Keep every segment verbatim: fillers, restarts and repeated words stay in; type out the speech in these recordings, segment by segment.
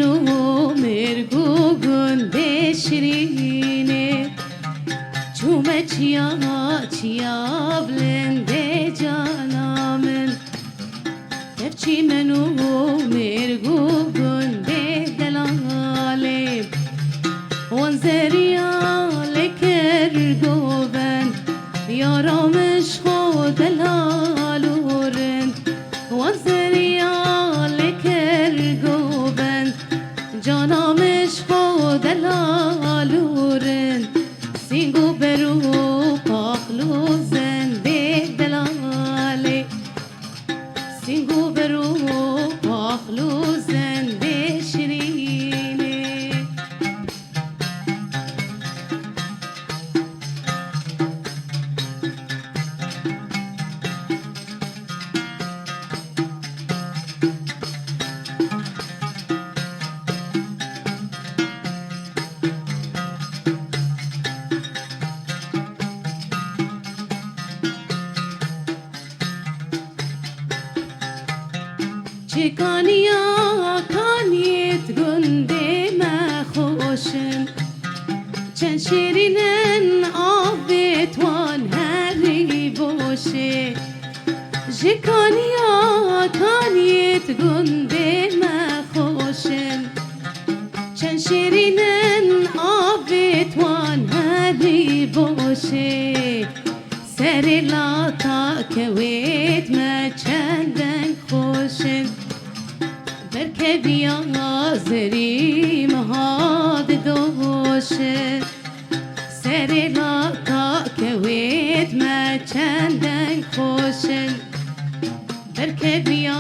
Nû mêrg û gundê şirînê, çûme çiya, çiya bilindê cana min. Kevçî min û mêrg û gundê delalê, wan zeriya lê kir govend, yara min ji xwe delal û rind. Wan zeriya lê kir govend, cana min ji xwe delal û rind. Sîng û ber û paql û zendê delalê, sîng û ber û paql û zendê şirînê. Çi kaniya kaniyê di gundê me xweş in, çend şêrîn in avêt wan herî boş ê. Ji kaniya kaniyê di gundê me xweş in, çend şêrîn in avêt wan herî boş ê. Serê lata kewêt me çend deng xweş in, berkeviya zerî meha didoşin. Serê lata kewêt me çend deng xweş in, berkeviya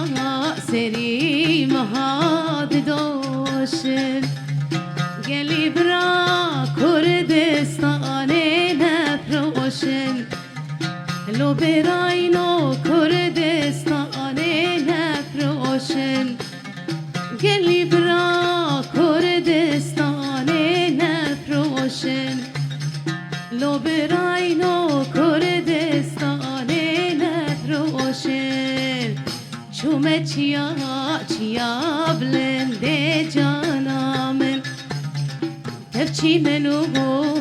zerî meha didoşin. Gelî bira Kurdistanê nefroşin, lo birayno Kurdistanê nefroşin. Gelî bira Kurdistanê nefroşin, lo birayno Kurdistanê nefroşin. Çûme çiya, çiya bilindê cana min. Kevçî min û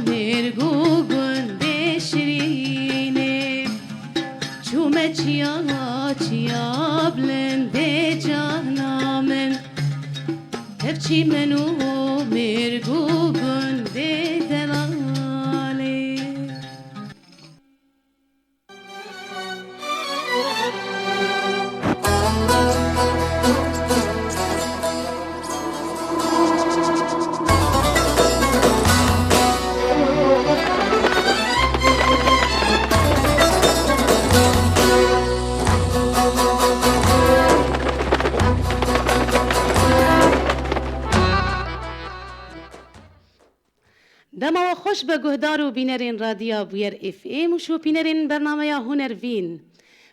mêrg û gundê şirînê, çûme çiya, çiya bilindê cana min. Kevçî min û mêrg û gundê delalê. Dema we xweş be guhdar û bînerên Radiya Bûyer F M û şopînerên bernameya Hunervîn.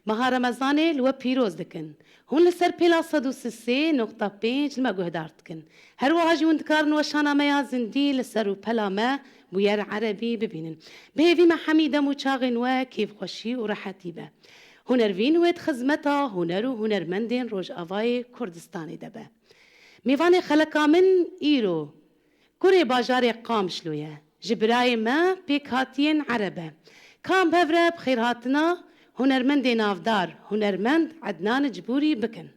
Meha Remezanê li we pîroz dikin. Hûn li ser pêla sed û sê nokta pênc li me guhdar dikin. Her wiha jî hûn dikarin weşana me ya zindî li ser û pela me Bûyer Erebî bibînin. Bi hêvî me hemî dem û çaxên we kêfxweşî û rehetî be. Hunervîn wê di xizmeta huner û hunermendên Rojavayê Kurdistanê de be. Mêvanê xeleka min îro kurê bajarê Qamişlo ye. Ji birayê me pêkhatiyên Ereb e. Ka em bi hev re bi xêrhatina hunermendê navdar, hunermend Ednan Cibûrî bikin.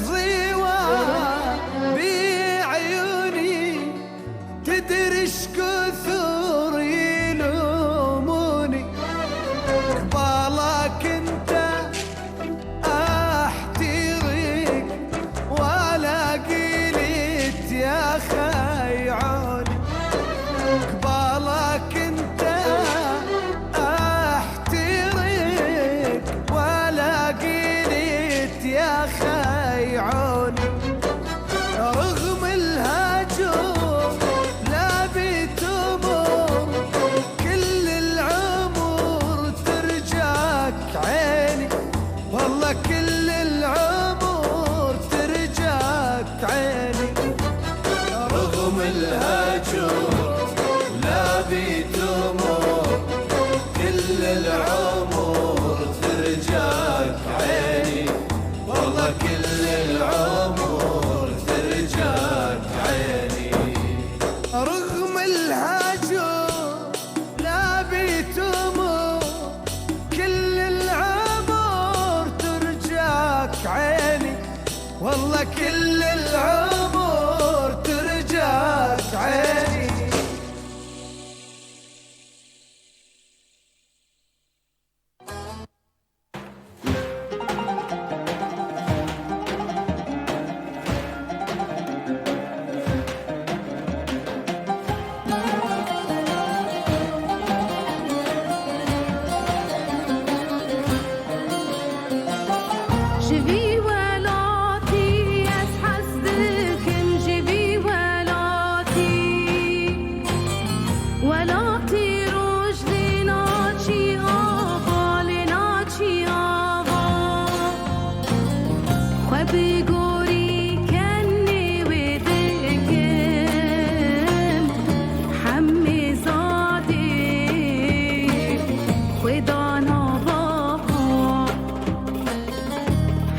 ضيوة بعيوني، تدري ايش كثر يلوموني. قبالك انت احترق، ولا قلت يا خيعوني. قبالك انت احترق، ولا قلت يا خيعوني. رغم الهجوم لا بتمر، كل العمر ترجاك عيني. والله كل العمر ترجاك عيني. رغم الهجوم لا بتمر، كل العمر ترجاك عيني. والله كل العمر ترجاك عيني. رغم الهجوم لا بتمر، كل العمر ترجاك عيني. والله كل العمر ترجاك عيني. Ji vî welatî ez hez dikim, ji vî welatî. Welatî roj lê naçî ava, lê naçî ava. Xwe bi gorî kenê wê dikim, hemê zadê xwe dana bapa.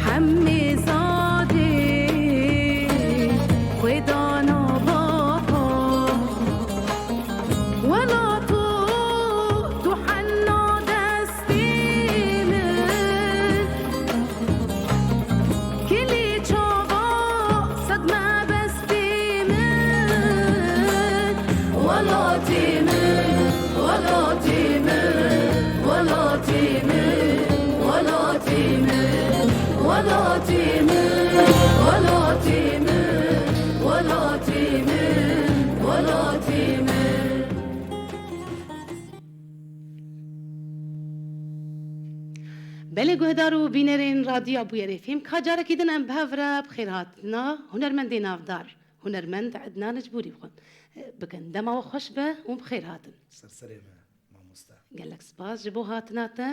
Hemê zadê xwe dana bapa. Welato tu hena destê min, kilî çava sed mebestê min. Welatê min, welatê min, welatê min, welatê min, welatê min, welatê min, welatê min, welatê min. Belê guhdar û bînerên Radyoya Bûyerê Fêm, ka carekî din em bi hev re bi xêr hatina hunermendê navdar, hunermend Ednan Icbûrî bixwin. Bikin dema we xweş be û bi xêr hatin. Ser serê me, mamoste. Gelek spas ji bo hatina te.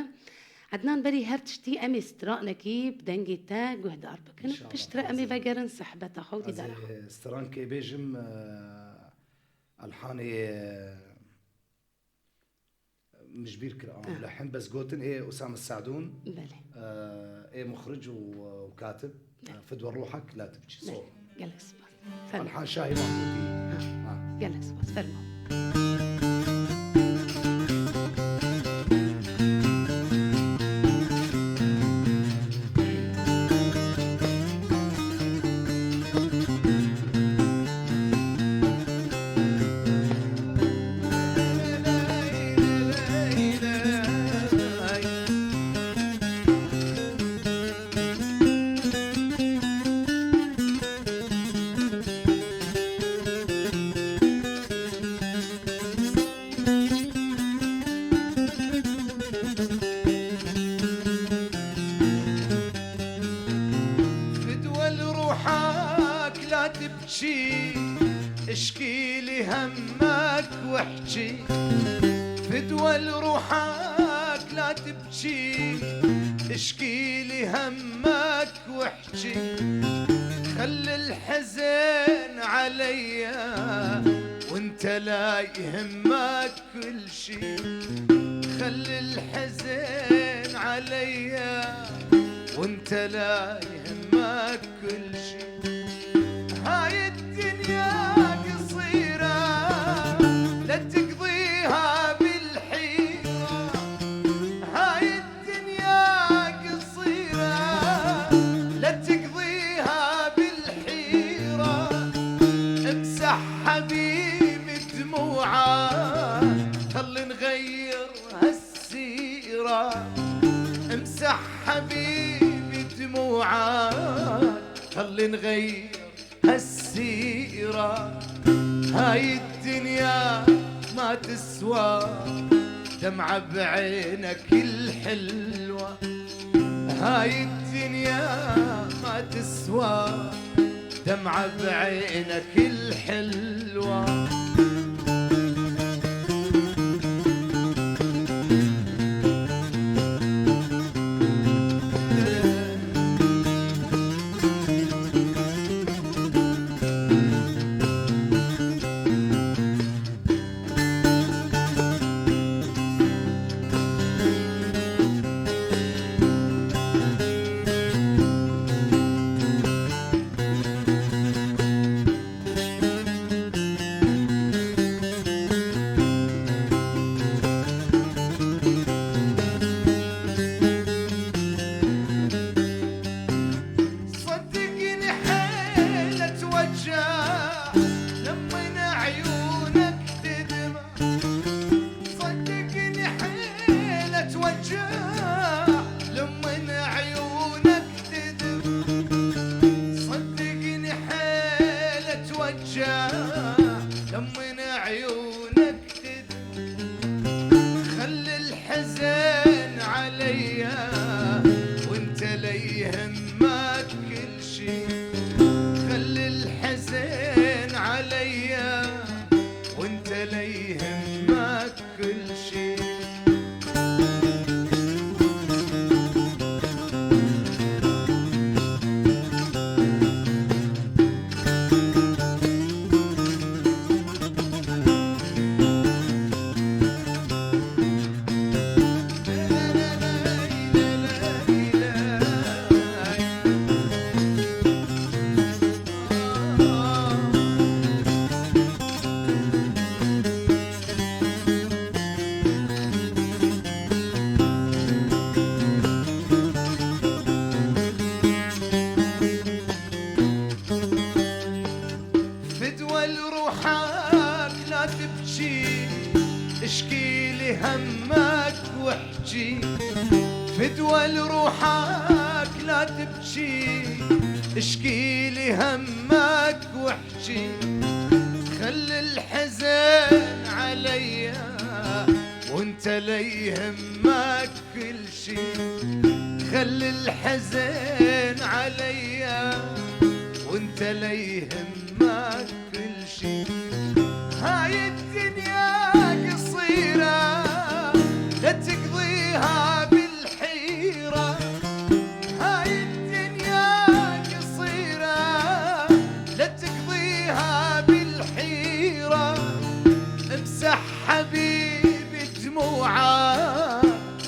Ednan, berî her tiştî em ê stranekî bi dengê te guhdar bikin. Piştre em ê vegerin sehbeta xwe û dîdara xwe. Ez ê strankê bêjim, e, elhanê, e, Min ji bîr kir, a, lehim, bes gotin ê Usame Sadûn, belê, e, ê muxric û, û katib, e, belê, Fidwe ruhak la tibkî. Belê. So. Gelek spas. Fermo. Elhan Şahî Mahmûdî. Ha. Ha. Gelek spas. Fermo. فدوى لروحك لا تبكي، اشكي لي همك واحكي. فدوى لروحك لا تبكي، اشكي لي همك واحكي. خلي الحزن عليا وانت لا يهمك كل شي. خلي الحزن عليا وانت لا يهمك كل شي. هاي الدنيا قصيرة، لا تقضيها بالحيرة. هاي الدنيا قصيرة، لا تقضيها نغير هالسيرة، هاي الدنيا ما تسوى دمعة بعينك الحلوة. هاي الدنيا ما تسوى دمعة بعينك الحلوة. صدقني حيل اتوجع لمن عيونك تدمع. صدقني حيل اتوجع لمن عيونك تدمع. صدقني حيل اتوجع لمن عيونك تدمع. خلي الحزن عليا وانت لا يهمك كل شي. خلي الحزن عليا وانت لا يهمك كل شي. فدوى لروحك لا تبكي، اشكي لي همك واحكي. فدوى لروحك لا تبكي، اشكي لي همك واحكي. خلي الحزن عليا وانت لا يهمك كل شي. خلي الحزن عليا وانت لا يهمك كل شي. هاي الدنيا قصيرة لا تقضيها بالحيرة. هاي الدنيا قصيرة لا تقضيها بالحيرة. امسح حبيبي دموعك،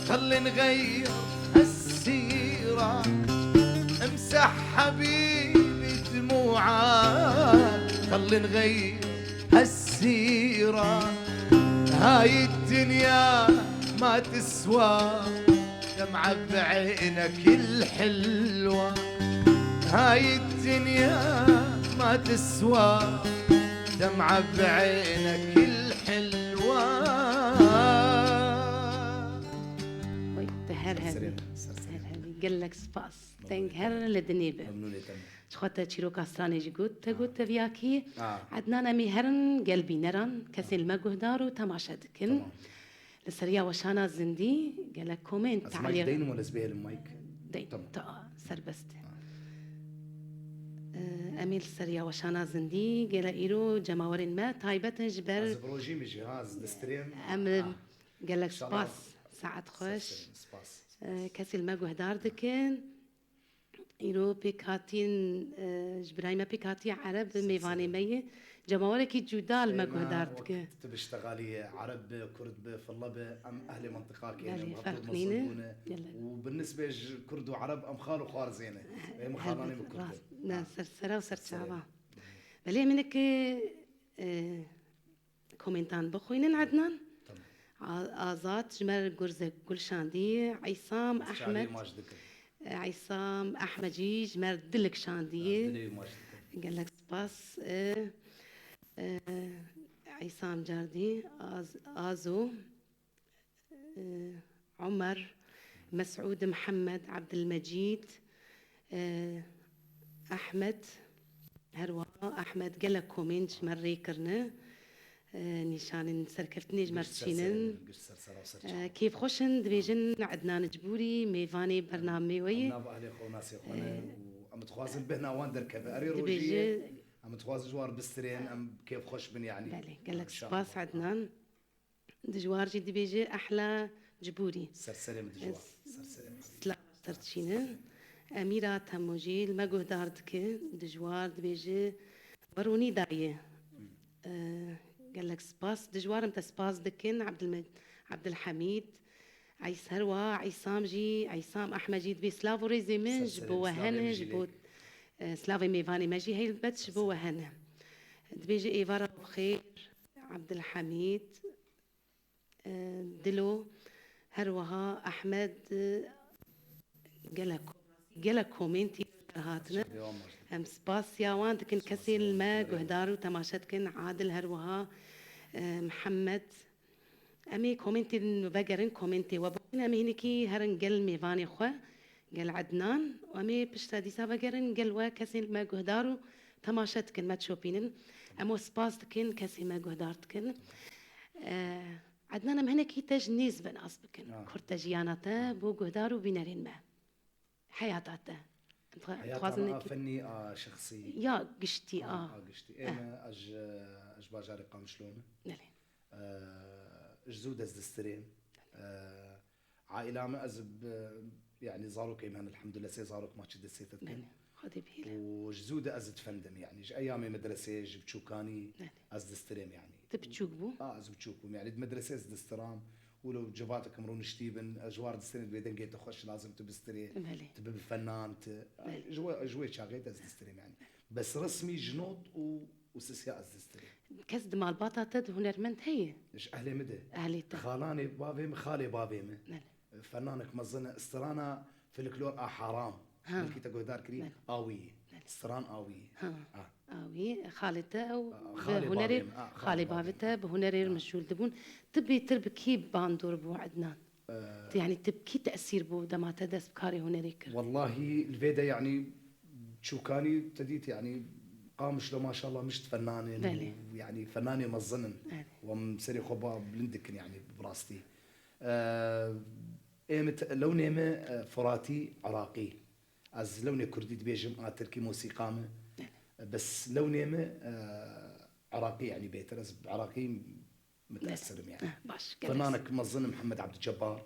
خلي نغير هالسيرة. امسح حبيبي دموعك، خلي نغير هالسيرة. هاي الدنيا ما تسوى دمعة بعينك الحلوة. هاي الدنيا ما تسوى دمعة بعينك الحلوة. Oy, te her hebî. Ser serê me, ser serê me. Her hebî. Gelek spas. Teng her li dinê be. Memnûnê te me. Ji xwe te çîroka stranê jî got. Te got te viyakî. Ah. Ednan, em ê herin gel bîneran, kesên me guhdar û temaşe dikin. Tamam. Li seriya weşana zindî gelek komên, ez mike te'lîq deynim wala ez bihêlim mike? Deyn, tamam. Ta serbest e. Ha. Em ê li seriya weşana zindî gele îro cemawerên me taybet in ji ber. Ez bi rojî min jî, ha, ez distirêm. Em, ha, gelek spas, saet xweş. Ser serê min, spas. Kesê li me guhdar dikin. Îro pêk hatîn, e, ji birayê me pêk hatiye Ereb, mêvanê me ye. Cemawerekî cuda li me guhdar dike. Tu biştexalî Ereb be, Kurd be, Fille be, em ehlê mintiqakê ne, belê, em hevdû ferq nîne. Gelek. Û bi nisbê ji Kurd û Ereb em xal û xwarzê ne. Em xalanê bi Kurd be. Rast, ne, ser sera û ser çava. Belê, em ê neke, e, komentan bixwînin, Ednan. Tamam. A-, Azad ji me re gurzek gulşandî, Îsam Ehmed. Îsam Ehmed jî ji me re dilik şandî. Gelek spas. E, e, Îsam cardî, Az-, Azo, e, Omer, Mesûd, Mihemed, Ebdilmecîd, e, Ehmed, her wiha Ehmed gelek komên ji me rê kirine. E, nîşanên serkeftinê ji me re dişînin. Giş ser serê, giş ser sera û ser çava. E, kêfxweş in, dibêjin Ednan Cibûrî, mêvanê bernameyê we ye. Em nav ahlê xwe û nasê xwe ne û em dixwazin bêhna wan derkeve. Erê rojî dibêje, em dixwazin ji wan re bistirên, em kêfxweş bin, yanî. Belê, gelek spas, Ednan. Dijwar jî dibêje, ehla Cibûrî. Ser serê min dijwar. Ser serê min. Silav ser dişîne. Emîra Temojî li me guhdar dike. Dijwar dibêje, we ronî daye. Ee, gelek spas. Dijwar em te spas dikin. Abdulme-, Abdulhamîd, Eys-, herwa Eysam jî, Eysam Ehmed jî dibê silav û rêzê min ji bo we hene, ji bo, e, silavê mêvanê me jî helbet ji bo we hene. Dibêje êvara bi xêr. Abdulhamîd, e, Dilo, her wiha Ehmed, e, gelek, gelek komêntî hatine. Em spasiya wan dikin, kesên li me guhdar û temaşe dikin, Adil her wiha, e, Mihemed. Em ê komêntên vegerin, komêntê we bixwînin, em ê hinekî herin gel mêvanê xwe. Gel Ednan, û em ê piştre dîsa vegerin gel we kesên me guhdar û temaşe dikin, me dişopînin. Em we spas dikin, kesên me guhdar dikin. Eh, Ednan, em hinekî te ji nêz ve nas bikin. Ah. Kurte jiyana te bo guhdar û bînerên me. Heyata te. Em dixwa-, em Heyata dixwazin me a nekî fennî, a şexsî. Ya giştî, a, a. A giştî. Ê, eh, me, ez ji, ez ji bajarê Qamişlo me. Belê. Eh, ji zû de ez distirêm. Eh, Aîla me ez bi, yanî zarokê me hene, elhamdulillah, sê zarok maçî destê te dikin. Belê, Xwedê bihêle. Û ji zû de ez difendim, yanî ji eyamê medreseyê, ji biçûkanî Belê. Ez distirêm, yanî. Tu biçûk bû? A, ez biçûk bûm, yanî di medreseyê ez distiram. Wilo civatek em rûniştî bin, ez ji war distirêm, dibê dengê te xweş, lazim tu bistirê, Belê. Tu bibe fenan, tu, Belê. Ji we, ji wê çaxê de ez distirêm, yanî. Bes resmî ji not û û sisiya ez distirêm. Kes di malbata te de hunermend heye? Ji ehlê min de. Ehlê te. Xalanê bavê min, xalê bavê min. Belê. Fenanek mezin e, strana folklor a Haram. Ha. Belkî te guhdar kirî, Belê. A wî ye. Belê. Stran a wî ye. Ha. A. A wî, xalê te ew A, bi xalê hunerê bavê min, a, xalê xalê bavê bavê te min. Bi hunerê Ha. meşgûl dibûn. Tu bêtir bi kî bandor bû, Ednan? Ee, Tu, yanî, tu bi kî tesîr bû dema te dest bi karê hunerê kir? Wellahî, li vê de, yanî, çûkanî te dît, yanî, Qamişlo, maşallah, mişt fenan in Belê. Û, yanî, fenanê mezin in. Belê. Û em serê xwe ba bilind dikin, yanî, bi rastî. Ee, ê min te-, lewnê min, e, Furatî, Iraqî. Ez lewnê Kurdî dibêjim, a Tirkî mosîqa min. Belê. Bes lewnê min, e, Iraqî, yanî, bêtir. Ez bi Iraqî Mutesirim yani. Eh, baş, gelek. Fenanek mezin Mihemed Abdulcebbar,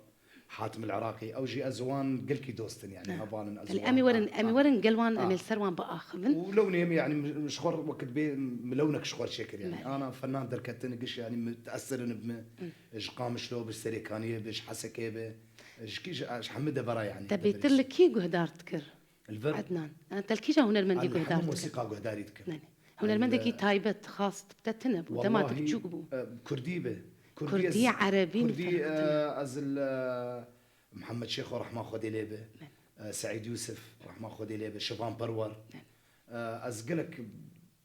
Hatim el Iraqî, ew jî ez wan gelkî dost in yani, Eh. hevalin ez Belê, wan, em ê werin, ah, em ê ah. werin gel wan, em ê Ah. li ser wan biaxivin. Û lewnê min yani, min ji xwe wekit bê, min lewnek ji xwe çêkir yani. Belê. Ana fenan derketin giş yani, mutesirin bi min, Hı. ji Qamişlo bi, Serêkaniyê bi, ji Hesekê bi, ji kî, ji, ji hemî devera yani, Te deverê bêtir li kî guhdar dikir? Li vir Ednan, e, te li kîja hunermendî An li guhdar hemû dikin? Mosîqa guhdarî dikin. Nê, nê. Hunermendekî An, e, taybet, xas te tune bû, dema te wellahî, biçûk bû. E, Kurdî be. Kurdî, Kurdî, ez, Erebî, Kurdî, Ferhatine. E, ez li, e, Mihemed Şêxo rehma Xwedê lê be. Nê. E, Seîd Yûsif rehma Xwedê lê be. Şivan Perwer. Nê. E, ez gelek,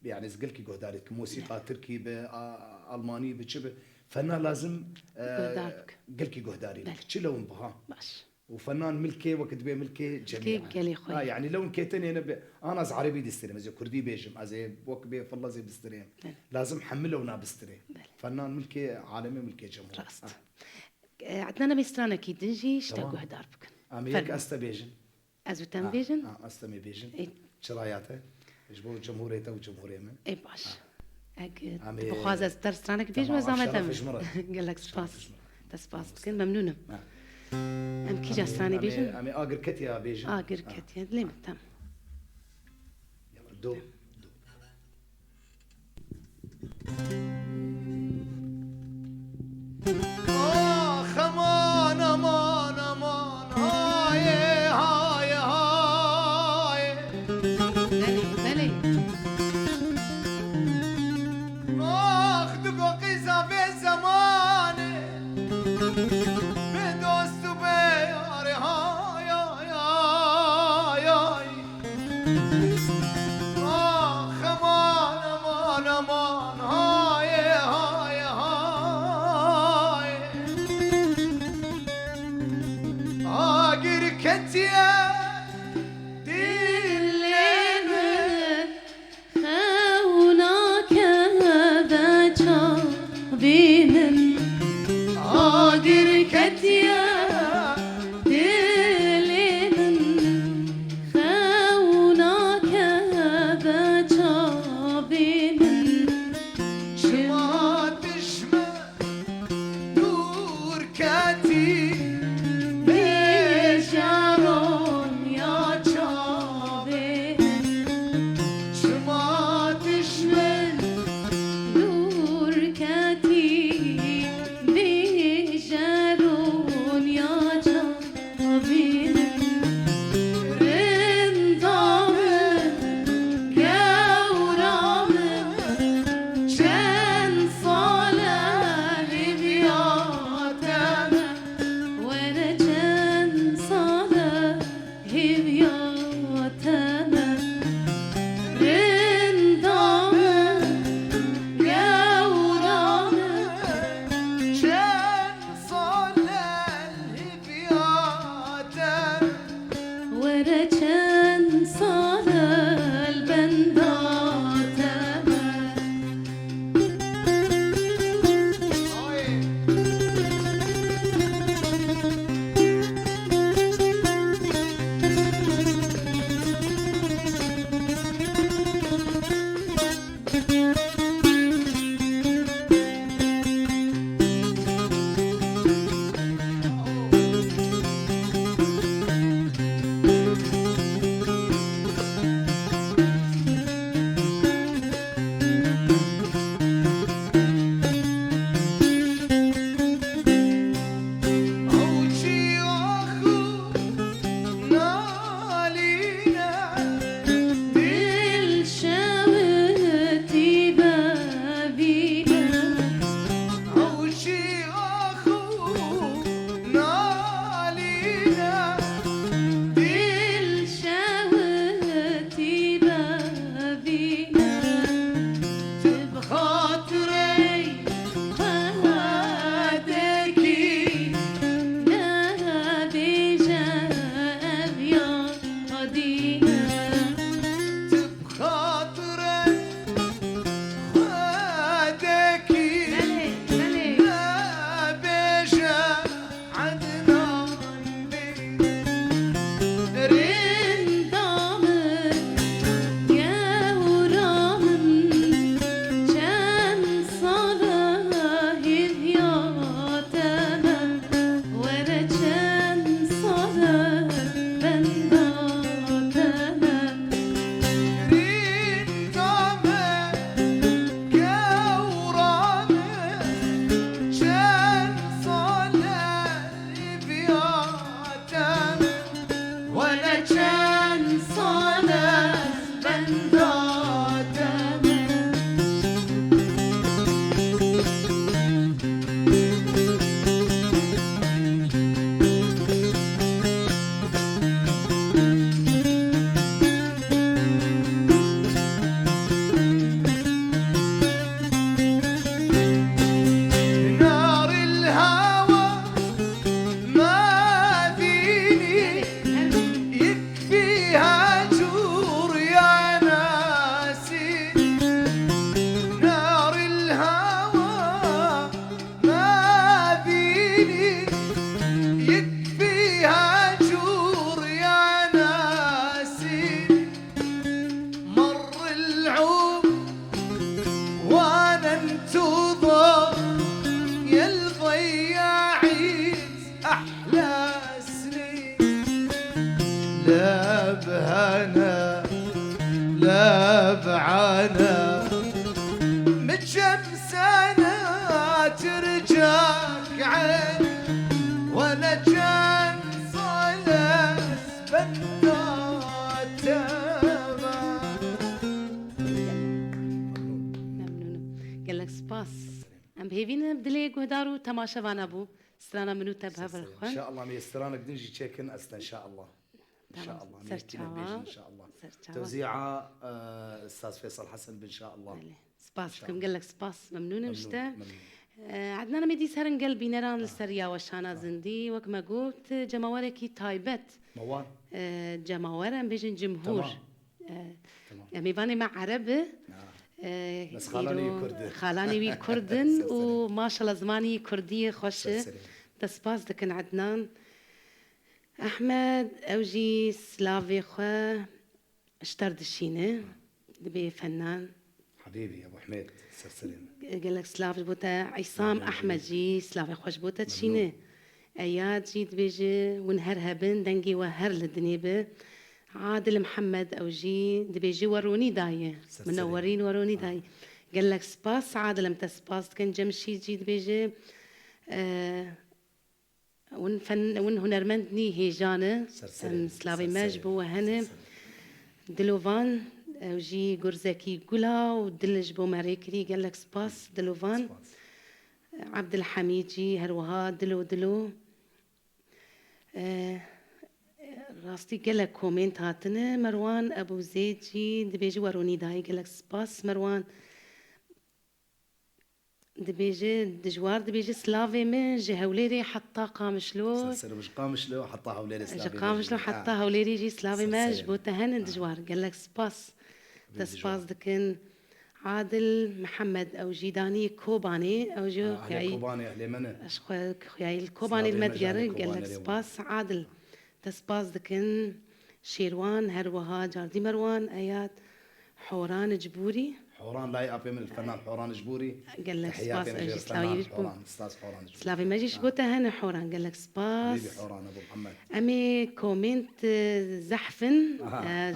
yani ez gelkî guhdarî dikim. Mosîqa Nê. Tirkî be, a, Almanî be, çi be. Fena lazim, e, Guhdar bike. Gelkî guhdarî bike. Belê. Çi lewin biha. Baş. Û fenan milkê wek dibê milkê cemî. Milkê gelê xwe. Ha, yani lewn kê tenê ne be, ana ez erebî distirêm, ez ê kurdî bêjim, ez ê wek bê fellezê bistirêm. Belê. Lazim hemî lewna bistirê. Belê. Fenan milkê alemê, milkê cemûr. Rast. Ha. E, Ednan, em ê stranekî din jî ji te Tamam. guhdar bikin. Em ê yek Fermo. Ez te bêjin. Ez û te em Ha, bêjin? Ha, ez te mê bêjin. Ê. Çiraya te. Ji bo cumhurê te û cumhurê min. Ê baş. Ha. Eg Em ê tu bixwaz ez te stranek bêjim, Tamam, ez zahmet şeref em. Ji min re. Gelek spas. Şeref ji min re. Te spas dikin, memnûn im. Ha. Em kîja Em ê, stranê em ê, bêjin? Em ê agir ketiya bêjin. Agir Ha. ketiya, lê min, tamam. Ya, do, do. Ax, aman, aman, aman, haye, haye, haye. Belê, belê. Ax, digo qîza vê zemanê, bê dost û bê yarê, hay, hay, hay, hay. أنا من كم سنة ترجع عين ولا كم صلاة بنات. Memnûn im. Gelek spas. Em bi hêvî ne bi dilê guhdar û temaşevana bû. Strana min û te bi hev re xwend. İnşallah, em ê stranek din jî çêkin, ez te inşallah. Tamam. İnşallah. Ser çawa. Bêjin inşallah. Ser çawa. Tewzîa, e, Ustaz Feysel Hesen bin inşallah. Belê. Spas dikim, gelek spas. Memnûn im ji te. Memnûn, memnûn. E, Ednan, em ê dîsa herin gel bîneran li ser ya weşana zindî. Wek me got, cemawerekî taybet. Me wan. E, cemawer, em bêjin cimhûr. Tamam. E, Tamam. Em ê vanê me Ereb e. Ha. E, Bes xalanê wî îro Kurd e. Xalanê wî Kurd in û maşallah zimanî Kurdiyê xweş e. Ser serê. Te spas dikin Ednan. Ehmed, ew jî silavê xwe ji te re dişîne. Dibê fenan. Habîbî, Ebu Himêd, ser serê min. Gelek silav ji bo te. Îsam Ehmed jî silavê xwe ji bo te dişîne. Eyad jî dibêje, hûn her hebin, dengê we her li dinê be. Adil Mihemed, ew jî dibêje we ronî daye. Ser serê. Minewerîn we ronî daye. Gelek spas, Adil, em te spas dikin. Cemşîd jî dibêje, e, Hûn fen-, hûn hunermendinî hêja ne. Ser serê. Em, slavê me ji bo we hene. Ser serê. Dilovan, ew jî gurzekî gula û dil ji bo me rê kirî. Gelek spas, Dilovan. Spas. Abdulhamîd jî her wiha dilo dilo. Eh, rastî gelek komênt hatine. Merwan Ebû Zeyd jî dibêje we ronî dayê. Gelek spas, Merwan. Dibêje, dijwar dibêje, silavê min ji Hewlêrê heta Qamişlo. Ser serê min ji Qamişlo heta Hewlêrê silavê min. Ji Qamişlo heta Hewlêrê jî silavê me ji bo te hene dijwar. Gelek spas. Te spas dikin. Adil Mihemed, ew jî danî Kobanê, ew jî xuyayî. Kobanê, ehlê me ne. Ez xwe xuyayî li Kobanê li me digere. Gelek spas Adil. Te spas dikin. Şêrwan, her wiha Cardî Merwan, Eyad, Horan Cibûrî. Horan, layê apê min li fenan Horan Cibûrî. Gelek spas, ez jî slavê wî ji bo. Horan, Ustaz Horan Cibûrî. Slavê me jî ji bo te hene Horan, gelek spas. Habîbî Horan, Ebu Muhammed. Em ê komênt, e, zehf in. Aha. E,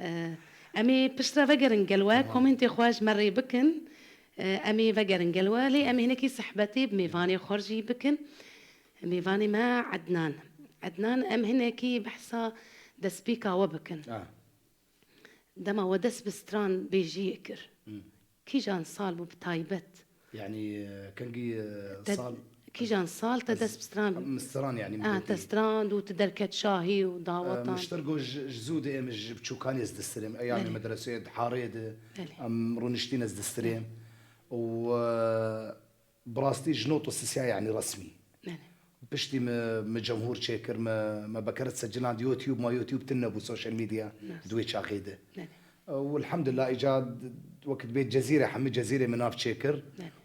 e, em ê piştre vegerin gel we, tamam, komêntê xwe ji me rê bikin. E, em ê vegerin gel we, lê em ê hinekî sehbetê bi mêvanê xwe jî bikin. Mêvanê me Ednan. Ednan, em hinekî behsa destpêka we bikin. Ah. Dema we dest bi stran bêjiyê kir. Hmm. Kîjan sal bû bi taybet? Yanî, e, kengî, e, sal? Kîjan sal te dest bi stran? Min stran, yanî, ah, te strand û tu derket şahî û dawetan. E, min ji ter got ji, ji zû de em ji biçûkanê ez distirêm. Eyamê medreseyê di harê de. Belê. Em rûniştîn ez distirêm. Û, e, Bi rastî ji not û sisiya, yanî resmî. Belê. Piştî me, me cemhûr çêkir, me, me bekeret seciland YouTube, ma YouTube tune nebû, social media, di wê çaxê de. Belê. Û elhamdulillah, îca wekî dibê Cezîre, hemî Cezîrê me nav çêkir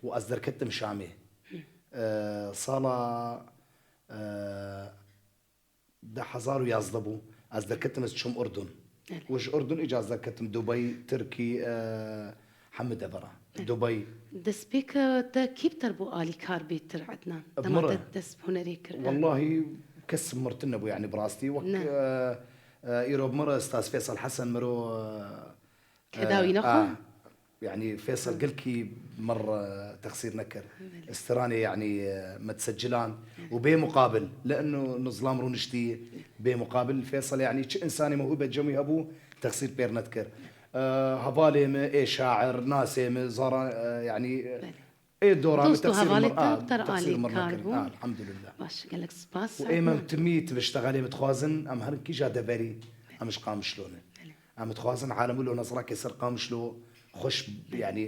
û ez derketim Şamê. E, sala, e, Du hezar û yazdeh bû. Ez derketim, ez çûm Urdun. Evet. Û ji Urdun îca ez derketim Dubey, Tirkî, e, hemî devera. Evet. Dubey. Destpêka te kî bi te re bû alîkar bêtir, Ednan? Dema te dest bi hunerê kir, e? Wellahî kes mirtin nebû, yanî bi rastî. Wek, e, e, îro bi mir Staz Feysel Hesen miro, e, Kedawî nexwe? Ah, yanî Feysel gelkî mir, e, texsîr nekir. Belê. Stranê, yanî, e, me disecilan û bê muqabil. Li eno nizlam rûniştî bê muqabil. Feysel, yanî, çi insanê mewhûbet cemî hebû, texsîr pêr nedikir. E, hevalê me, ê şair, nasê me, zara, e, yanî, e, Belê. Ê dora min texsîr mir, a, texsîr mir nekirin. A, elhamdulillah. Baş, gelek spas. Û ê me timî tu biştexelê min dixwazin, em herin kîja deverî, em ji Qamişlo ne. Belê. Em dixwazin alemû lo nezrakê ser Qamişlo xweş, yanî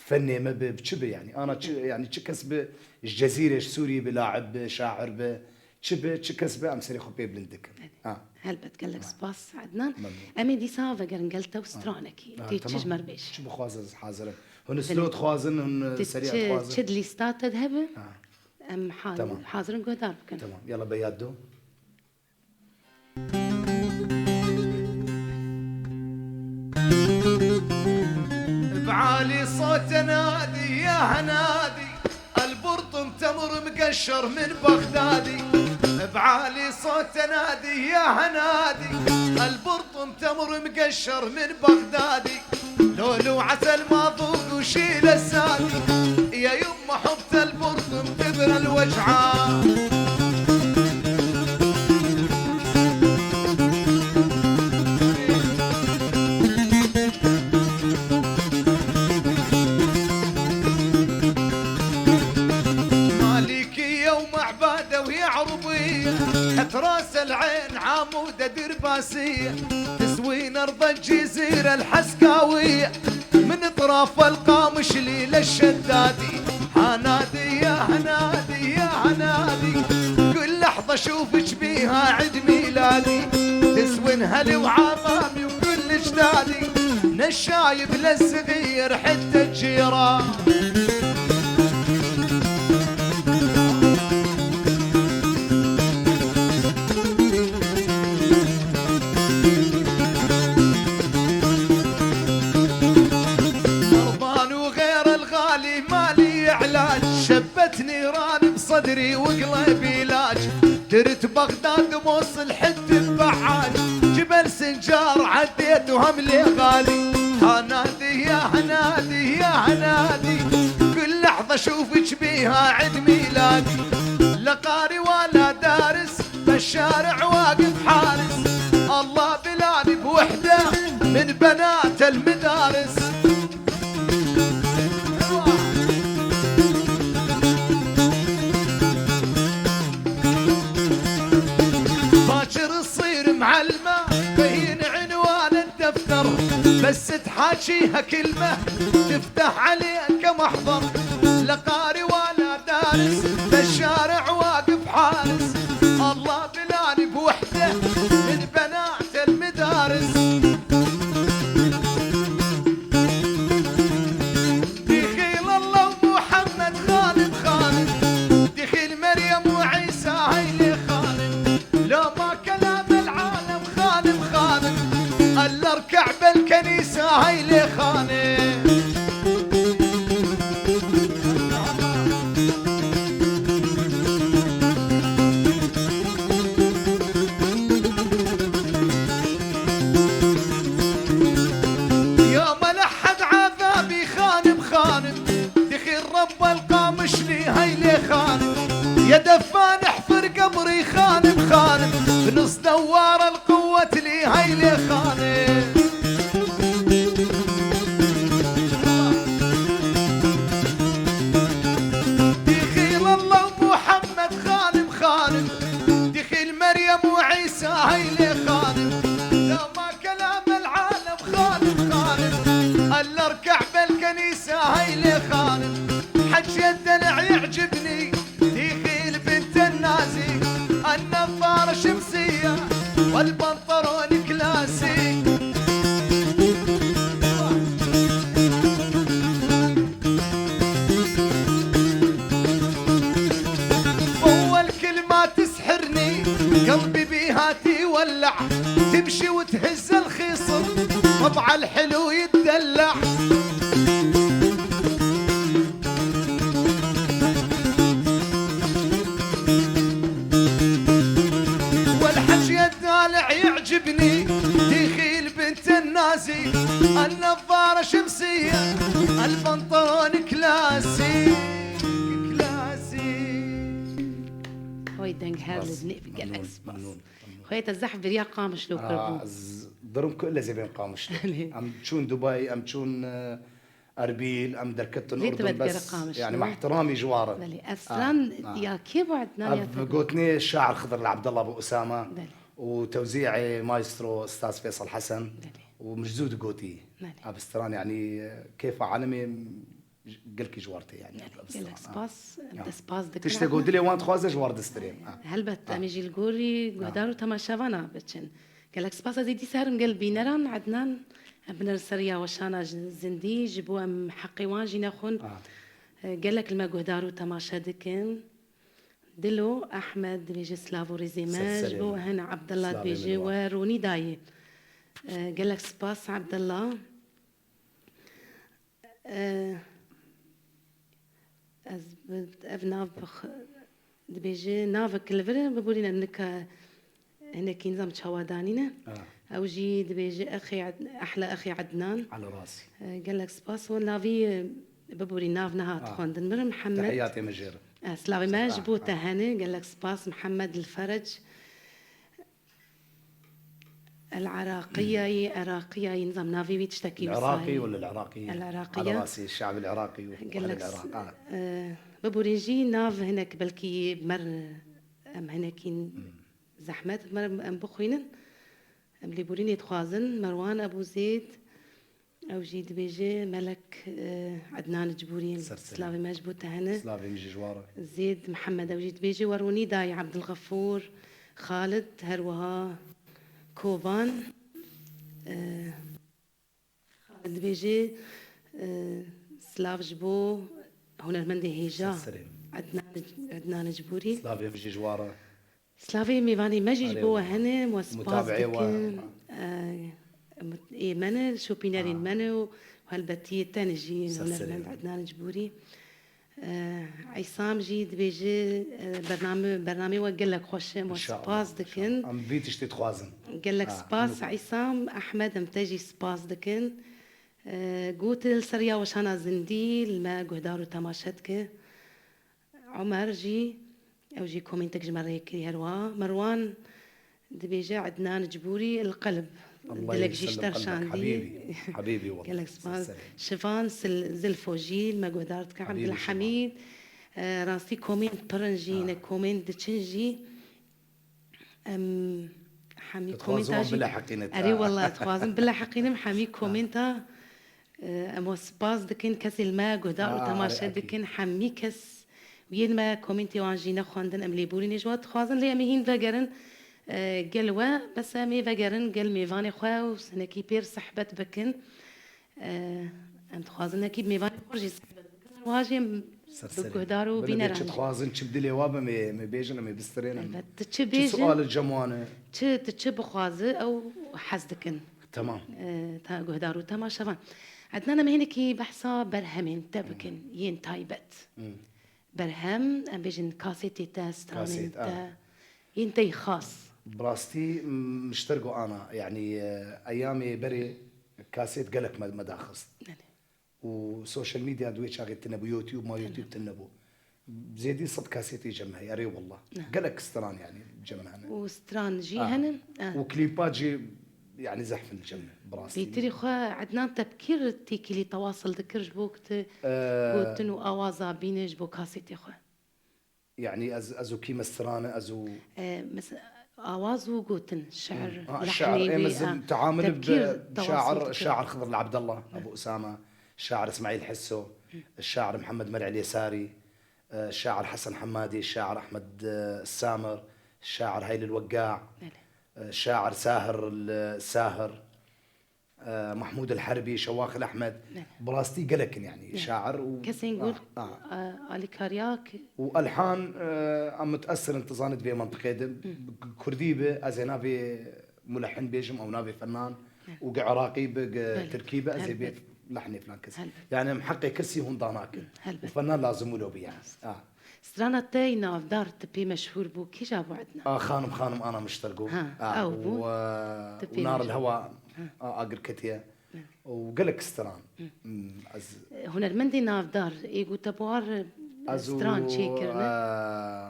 fenê me bi, bi çi bi yanî? Ana çi, yanî çi kes bi ji Cezîrê, ji Sûrî bi, laib bi, şair bi, çi bi, çi kes bi, em serê xwe pê bilind dikin. Belê. Ha. Helbet, gelek spas, Ednan. Memnûn. Em ê dîsa vegerin gel te û stranekî. Ha, tê çi ji me re bêjî? Çi bixwaze ez hazir im. Hûn slow dixwazin, hûn seriya dixwazin. Çi di lîsta te de hebe? Ha. Em ha-, hazir in guhdar bikin. Tamam, yala be yad do. بعالي صوت نادي يا هنادي، البرطم تمر مقشر من بغدادي. بعالي صوت نادي يا هنادي، البرطم تمر مقشر من بغدادي. قول وعسل ما ذوق وشيل السادي، يا يما حبت البرطم تبرى الوجعة. مالكية ومعبدة وهي عربية، تحت راس العين عمودة درباسية، تسوين أرض الجزيرة الحسكاوية، من طراف القامش ليل الشدادي. هنادي يا هنادي يا هنادي، كل لحظة أشوفك بيها عيد ميلادي، تسوين هلي وعمامي وكل جدادي، نشايب للصغير حتى الجيران. مرضان وغير الغالي مالي علاج، شبت نيران بصدري وقلبي لاج، درت بغداد موصل حد بحاج، جبل سنجار عديت وهم لي غالي. هنادي يا هنادي يا هنادي، كل لحظة أشوفك بيها عيد ميلادي، لا قاري ولا دارس، بالشارع واقف حارس، الله بلاني بوحدة من بنات المدارس. باكر تصير معلمة، بين عنوان الدفتر، بس تحاكيها كلمة تفتح عليك محضر، لا قاري ولا دارس، بالشارع واقف حارس، الله بلاني بوحدة من بنات المدارس. دخيل الله ومحمد خالد خالد، دخيل مريم وعيسى هاي لي خالد، لو ما كلام العالم خالد خالد، الا اركع بالكنيسة هاي لي خالد. يا ملحد عذابي خانم خانم، دخيل رب القامش لي هاي لي خانم، يا دفان احفر قبري خانم خانم، بنص دوار القوة لي هاي لي خانم. دخيل الله ومحمد خانم خانم، دخيل مريم وعيسى هاي لي خانم، لو ما كلام العالم خانم خانم، الا اركع بالكنيسة هاي لي خانم، حجي الدلع يعجبني، دخيل بنت النازي، النظارة شمسية والبنطلون كلاسي. أول كلمة تسحرني، قلبي بيها تولع، تمشي وتهز الخصر، طبع الحلو يتدلع. والحجي الدالع يعجبني، دخيل بنت النازي، النظارة شمسية، البنطلون كلاسي، كلاسي. Oy deng her li dinê bi gelek spas. Xwê te zehf biriya Qamişlo kirbû. Durum ku lezê bên Qamişlo. Em çûn Dubai, em çûn, e, Erbîl, em derketin Urdun, bes, yani, me ihtiramî ji wa re. Belê, Eslan ya kê bû, Ednan ya te? Ev gotinê şair Xidir li Abdullah bi Usama û tewzîê maestro Ustaz Feysel Hesen û min ji zû digotî. Ev stran, yani, kêfa alemê gelkî ji war tê, yani. Gelek spas, em te spas dikin. Tiştê ku dilê wan dixwaze ji war distirê. Helbet, em ê jî li gorî guhdar û temaşevana biçin. Gelek spas, ez ê dîsa herim gel bîneran. Ednan, em bine li ser ya weşana ji zindî, ji bo em heqê wan jî nexwin. Gelek li me guhdar û temaşe dikin. Dilo Ehmed dibêje, silav û rêzê me ji bo hin, Abdullah dibêje we ronî dayê. Gelek spas, Abdullah. Eh, ez bi, ev nav bi x-, dibêje navek li vir e, biborîne nika hinekî nizam çawa danîne. Ah. Ew jî dibêje, "Exê Ed-, ehla exê Ednan." Ala rasî. E, gelek spas. Wan lavî, e, biborî nav nehat Ah. xwendin. Mir Mihemed. Tehiyatê min jê re. E, slavê me ji bo te hene. Gelek spas Mihemed El Ferec. El Eraqiyayî, Eraqiyayî, nizam navê wî tiştekî wisa Iraqî ye. Wala El Iraqî? El Iraqî. Ala rasî, şe'b el Iraqî û Gelek ehl el Iraq. Ah. E, biborî jî nav hinek belkî mer, em hinekîn Hmm. zehmet, mer em bixwînin. Em lêborînê dixwazin. Merwan Ebû Zêd, ew jî dibêje, Melek, e, Ednan Cibûrî, Ser serê. Slavê me ji bo te hene. Slavê min jî ji wan re. Zêd Mihemed, ew jî dibêje, Werûnî dayê Ebdilxefûr, Xalid, her wiha Kovan, e, Xalid dibêje, e, silav ji bo hunermendê hêja Ser serê min. Ednan, Ednan Cibûrî. Slavê min jî ji wan re. Slavê mêvanê me jî ji Erê bo we wala. Hene, we spas Mutabeê we. Dikin. E, mut-, ê me ne, şopînerên Ah. me ne û helbetî yê te ne jî Ser serê hunermend min. Ednan Cibûrî. E, Îsam jî dibêje, e, bername, bernamê we gelek xweş e, em we İnşallah, spas dikin. İnşallah. Em vî tiştê dixwazin. Gelek Ha, spas, hemû. Îsam, Ehmed, em te jî spas dikin. E, got li ser ya weşana zindî, li me guhdar û temaşe dike. Omer jî, ew jî komentek ji me re kiriye her wiha. Merwan dibêje, Ednan Cibûrî, el qelb. Allah Dilek jî ji te şandî. Habîbî, habîbî, wallah. Gelek spas. Ser serê. Şivan Sil-, Zilfo jî li me guhdar dike. Habîbî Ebdulhamîd. Şivan. E, rastî komênt pir in jî, Ha. Hinek komênt diçin jî. Em hemî Dixwazim komênta wan jî bileheqîne te. Erê, wallah, dixwazim bileheqînim hemî Ha. komênta. E, em we spas dikin, kesê li me guhdar û Ha, temaşe erê, ekîd. Dikin, hemî kes û yên me komêntê wan jî nexwendin, em lêborînê ji we dixwazin, lê em ê hîn vegerin, e, gel we, bes em ê vegerin gel mêvanê xwe û hinekî pêr sehbet bikin. E, em dixwazin hinekî bi mêvanê xwe jî sehbet bikin. Her wiha jî em Ser bi serê. Guhdar û Wele bê bîneran çi jî. Dixwazin, çi bi dilê wa be, me, me bêjin, em ê bistirênin. Elbet, tu çi Çi bêjin, sual li cem wan e? Çi, tu çi bixwazi, ew hez dikin. Tamam. E, ta guhdar û temaşevan. Ednan, em hinekî behsa berhemên te bikin, Hmm. Yên taybet. Hmm. Berhem, em bêjin kasêtê te, stranên Kasêt, te, ah. Yên te yî xas. Bi rastî, m-, min ji te re got ana, yanî, e, eyamê berê kasêt gelek me, me daxist. Belê. Û social media di wê çaxê tune bû, YouTube, ma YouTube tune bû. Zêdî sed kasêtê cem me heye, erê wallah. Ne. Gelek stran yanî cem me hene. Û stran jî Ah. Hene? Ah. Û klîpa jî yanî zehf in cem me, bi rastî. Bêtirî xwe Ednan Tepkîr têkilî tewasil dikir ji bo ku tu Ee, gotin û awaza bîne ji bo kasêtê xwe. Yanî ez, ez û kî me strane, ez û E, mes-, awaz û gotin, şiir, Hmm. Ha, lehnê şiir. Ê, wî, me zim a, teamul bi Tepkîr tewasil şair, dikir. Şair Xidr Abdullah, Ebu Usama, şair İsmail Hisso, şair Muhammed Mer'il Yesari, e, şair Hasan Hammadi, şair Ahmed, e, Samir, şair Hayl el Wegga, Belê. E, şair Sahir el Sahir. E, Mahmud El Herbi, Şewaq El Ehmed, Belê. Bi rastî gelek in yanî, Belê. Şair û Kesên Ah, gul, ah. E, alîkariya ki Û elhan, e, em mutesir in, tu zanî di vê mentiqê de, Hı. Kurdî bi, ez ê navê mulehin bêjim, ew navê fenan, Hı. Û gi Iraqî bi, gi Belê. Tirkî bi, ez ê bê Helbet. Lehnê filan kes. Helbet. Yanî em heqê kesî hûn danakin. Helbet. Û fenan lazim wilo bi yanî. Rast. Ah. Strana te yî navdar, tu pê meşhûr bû, kîja bû Ednan? A, xanim, xanim ana min ji te re got. Ha, A, ew bû. Û, e, Tu pê û nar meşhûr. Hewa, Ha. a, agir ketiye. Hı. Û gelek stran. Hı. Hmm, ez Hunermendê navdar, ê ku te bi wan re, e, Ez û, stran çêkirine?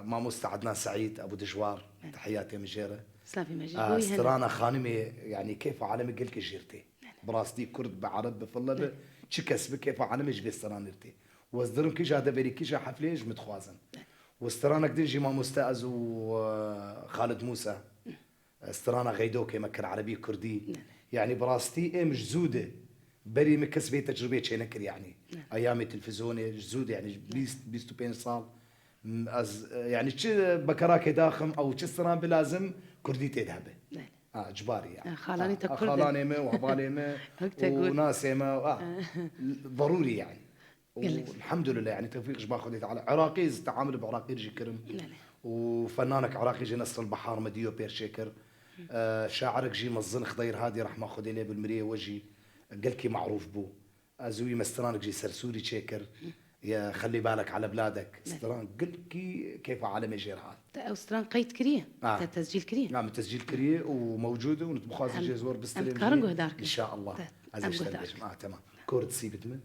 e, mamoste Ednan Seîd, Ebû Dijwar, Hı. Tehiyatê min jê re. Slavê me jî E, bo wî hene. Strana xanimê, yanî keyfa alemê gelkê jê re tê. Bi rastî kurd bi, ereb bi, fille bi, Hı. Çi kes bi, keyfa alemê ji vê stranê re tê. Û ez dirim kîja deverî, kîja hefleyê ji min dixwazin. Û stranek din jî mamoste ez û, e, Xalid Mûsa, e, strana Xeydokê me kir erebî kurdî. Ne, ne. Yanî bi rastî êm ji zû de berî min kes vê tecrûbê çênekir yanî. Ne. Eyamê televîzyonê ji zû de yanî Ne. Bîst, bîst û pênc sal, m, ez, e, yanî çi bekarakê daxim ew çi stran bi lazim kurdî tê de hebe. Ne. Ha, cibarî ya. Ha, xalanê te Ha, kurd in. Xalanê me û hevalê me Wek te û got. Nasê me, ha, E. Zerûrî yanî. Û Gelek. Elhamdulillah, yanî tewfîq ji ba Xwedê Teala. Iraqî, ez teamul bi Iraqî jî kirim. Belê. Û fenanek Iraqî jî Nesr el Bahar me diyo pêr çêkir. Hı. E, şairek jî mezin Xideyr Hadî rehma Xwedê lê bi miriyê we jî gelkî marûf bû. Ez û wî me stranek jî ser Sûrî çêkir. Hı. يا خلي بالك على بلادك. Stran gilkî kêfa alemê jê re hat. Te ew stran qeyd kiriye? Ah. Te tescîl kiriye? Na, min tescîl kiriye û mewcûd e û dixwazin jê zor em bistirin dikarin jî. Guhdar kin. İnşallah. Te, ez em ê ji te guhdar bêjim. Ah, tamam. Kor disî bidmin.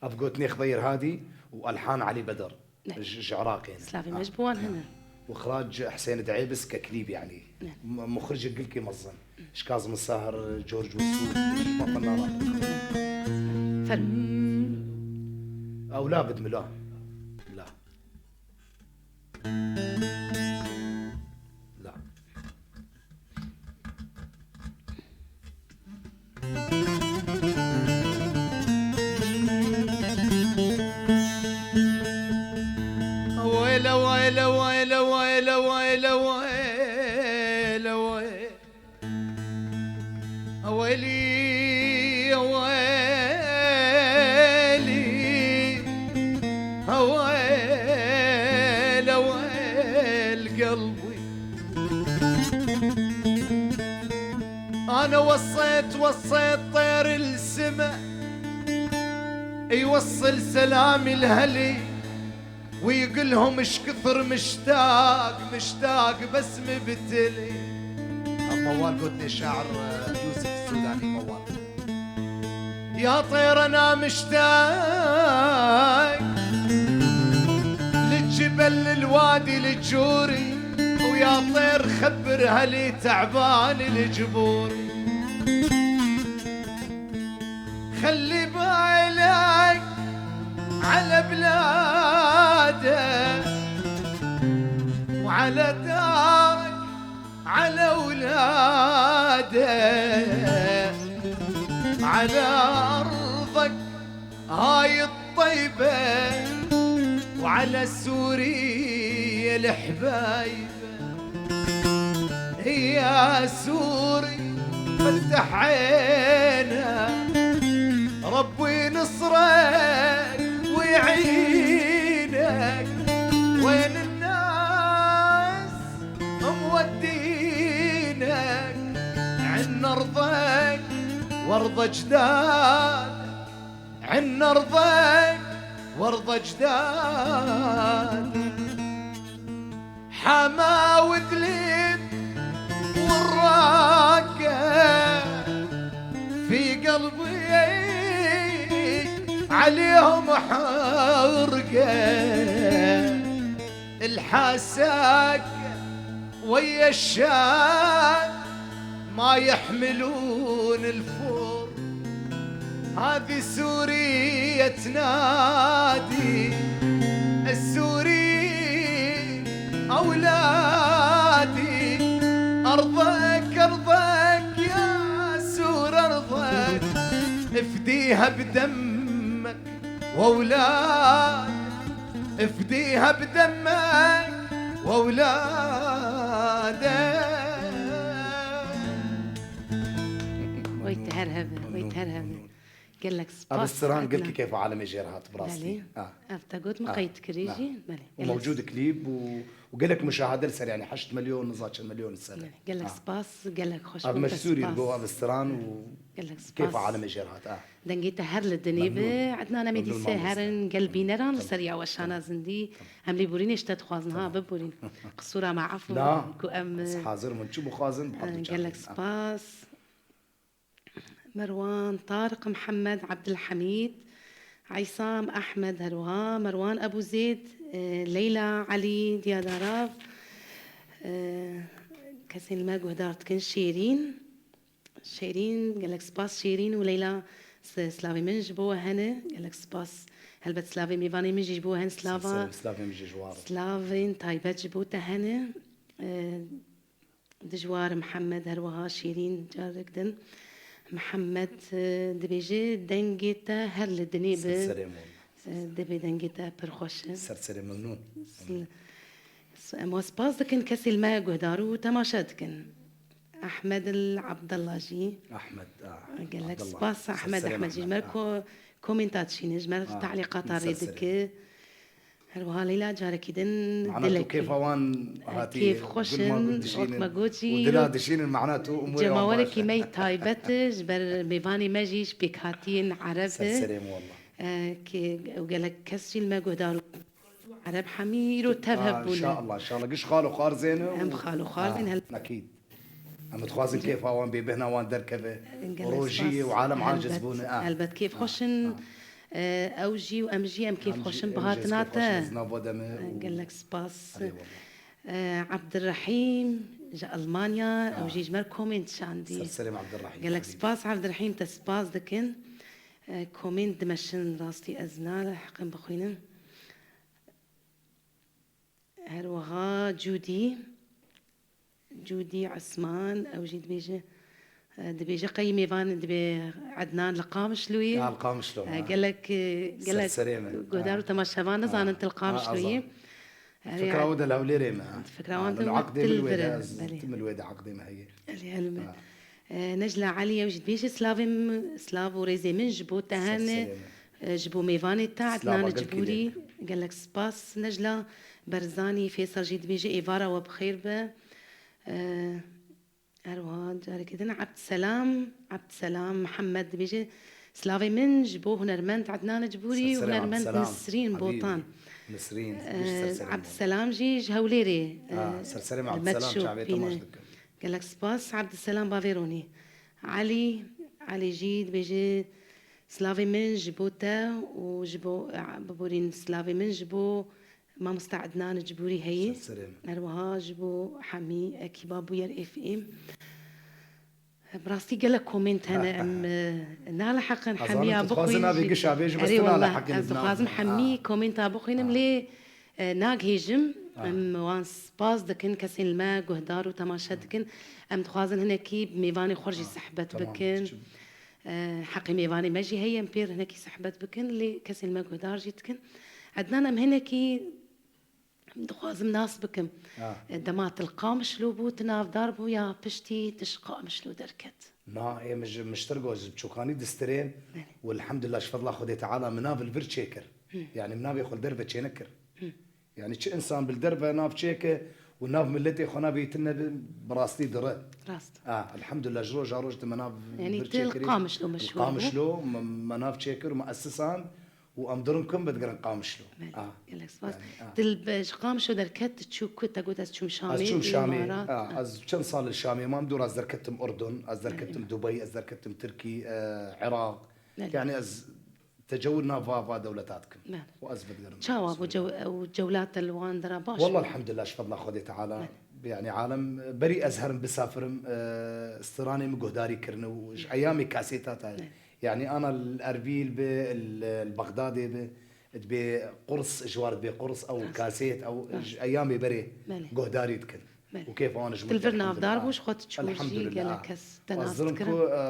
Ev gotinê Xdeyr Hadî û Elhan Elî Bedr. Ne. Ji, ji Iraqê ne. Slavê me ji bo wan hene. Û xirac Husên Diêbiz ke klîb, yanî. Ne. M-, muxricek gilkî mezin. Ji Kazım Sahir, George Wilson, ji Batman. Fermo. Ew la bidmi la. La. La. ويلي، ويلي، ويلي، ويلي، ويلي، ويلي. ويلي، ويلي، ويلي، ويلي قلبي. أنا وصيت، وصيت طير السما يوصل سلامي لهلي. ويقلهم اش كثر مشتاق، مشتاق بس مبتلي. موال قلت لي شاعر يوسف السوداني موال. يا طير أنا مشتاق للجبل، للوادي، للجوري. ويا طير خبر هلي تعبان الجبوري. خلي بالك على بلادك وعلى دارك، على أولادك، على أرضك هاي الطيبة، وعلى سوريا الحبايب. يا سوري فتح عينك، ربي نصرك ويعينك. وين الناس مودينك؟ عن أرضك وأرض أجدادك، عن أرضك وأرض أجدادك. حما وإدلب والراقة في قلبي عليهم حرقة. الحساك ويا الشام ما يحملون الفور. هذه سوريا تنادي، السوري أولادي. أرضك، أرضك يا سور، أرضك افديها بدمك وأولادك، افديها بدمك وأولادك. Wey te her hebe, wey te her hebe. Gelek spas. Abi stran Ednan. Gelkî keyfa alemê jê re hat, bi rastî. Belê. Ha. Ev te got, min qeyd kirî jî. Belê. Û mewcûd klîp û, û gelek muşahede li ser, yanî heşt milyon, niza çend milyon li ser. Gelek spas, gelek xweş bû. Abi meşhûrî li go abi stran û keyfa alemê jê re hat. Dengê te her li dinê be. Ednan, em ê dîse herin gel bîneran li ser ya weşana zindî. Em lêborînê ji te dixwazin, ha, biborîn. Qisûra me efû ku em, ez hazir im, çi bixwazin, bi hevdu çavê. Gelek spas. Merwan, Tariq, Mihemed, Ebdilhemîd, Eysam, Ehmed, her wiha Merwan Ebûzêd, e, Leyla, Elî, Diyadarav, e, kesên li me guhdar dikin, Şêrîn. Şêrîn, gelek spas Şêrîn û Leyla, s-, silavê min ji bo we hene. Gelek spas. Helbet silavê mêvanê min jî ji bo we hene. Slava. Ser, ser, silavê min jî ji wan re. Silavên taybet ji bo te hene. E, Dijwar Mihemed, her wiha Şêrîn carek din. Mihemed, e, dibêje, dengê te her li dinê be. Ser serê min. E, dibê dengê te pir xweş e. Ser serê min nû. S-, s-, em we spas dikin kesê li me guhdar û temaşe dikin. Ehmed El Abdallah jî. Ehmed, ah, gelek spas Ehmed, Ehmed jî ji me re ko-, komenta dişîne, ji me re te'lîqata rê dike. Her wiha Leyla carekî din dilekî. Mana tu kêfa wan hatî, kêf xweş in, wek me got jî, û dila dişînin, mana tu umûrê wan baş e. Cemawerekî me yî taybet e, ji ber mêvanê me jî ji pêkhatiyên ereb e. Ser serê min wallah. e, kê, û gelek kes jî li me guhdar û Ereb hemî îro tev hev bûne. Înşallah, înşallah. Giş xal û xarzên û Em xal û xarzên, ha, hel- Ekîd. Em dixwazin kêfa wan bê, bêhna wan derkeve. Gelek spas. Rojî û alem aciz bûne. Helbet, ha, helbet kêfxweş in. Ha. E, ew jî û em jî, em kêfxweş in bi hatina te. Gelek spas. Eyvallah. E, Abdurrahîm ji Almanya, ew jî ji me re komênt şandî. Ser serê me Abdurrahîm. Gelek spas Abdurahîm, te spas dikin. E, komênt dimeşin, rastî ez nale heqin bixwînim. Her wiha Cûdî, Cûdî Esman, ew jî dibêje, e, dibêje qey mêvan dibê Ednan li Qamişloyê. Ya, li Qamişlo, e, ha. Gelek, e, gelek guhdar û temaşevan nizanin tu li Qamişloyê. Erê, fikra wan di Hewlêrê me, ha. Fikra wan di Aqdê min wê de, ez tim li wê de Aqdê me heye. Erê, helbet. Ha. E, Necla Elî ew jî dibêje, slavê min, slav û rêzê min ji bo te hene, e, ji bo mêvanê te, Ednan Cibûrî. Gelek spas. Necla Berzanî Fêsal jî dibêje, êvara we bi xêr be. E, Her wiha carekê din Ebdselam, Ebdselam Mihemed dibêje, slavê min ji bo hunermend Ednan Cibûrî û hunermend Nisrîn Botan. Nisrîn, e, Ebdselam jî ji Hewlêrê, e, li me dişopîne. Gelek spas, Ebdselam bavê Ronî. Elî, Elî jî dibêje, slavê min ji bo te û ji bo, e, biborîn, slavê min ji bo Mamosta Ednan Cibûrî heyî. Ser serê min. Her wiha ji bo Hemî, ekîba Bûyer F M. Bi rastî gelek komênt hene, em, e, naliheqin Hemiya bixwînin. Erê, wallah, ez dixwazim Hemî komênta bixwînim, lê, e, nagihêjim. Em wan spas dikin, kesên li me guhdar û temaşe dikin. Em dixwazin hinekî bi mêvanê xwe jî sehbet bikin. E, heqê mêvanê me jî heye, em pê re hinekî sehbet bikin, lê kesên me guhdar jî dikin. Ednan, em hinekî dixwazim nas bikim. E, dema tu li Qamişlo bû, tu navdar bû ya piştî tu ji Qamişlo derket? Na, ê min ji miştir got, ji biçûkanî distirêm û elhamdulillah ji fedla Xwedê Teala min nav li vir çêkir. Hı. Yani min navê xwe li derve çênekir. Hı. Yani çi insan bi li derve nav çêke û nav miletê xwe navê tine bi, bi rastî dire. Rast. A, elhamdulillah ji roja roj di me nav vir çêkirî. Yani tu li Qamişlo meşhûr bû. Qamişlo me, me nav çêkir û me esisand û em durin kum bidigirin Qamişlo. Belê, gelek spas. Yani, a. Tu li, ji Qamişlo derket, tu çû ku, te got ez çûm Şamê, Îmarat. A, ez çend sal li Şamê mam, dûra ez derketim Urdun, ez derketim Dubey, ez derketim Tirkî, e, Iraq. Belê. Yani ez tecewir nav va, va dewleta dikim. Belê. Û ez vedigerim. Çawa bû cew-, ew cewlate li wan dera baş bû? Wallah elhamdulillah ji fedla Xwedê Teala. Belê. Yani alem berî ez herim bisafirim, e, stranê min guhdarî kirine û ji eyamê kasêta te. Belê. Yani ana li Erbîl bi, li, li Bexdadê bi, dibê qurs, ji war dibê qurs, ew kasêt, ew ji eyamê berê guhdarî dikin. Belê. Û kêfa wan ji min. Tu li vir navdar bû, ji xwe tu çû jî gelek kes te nas dikirin. Ez dirim ku, e,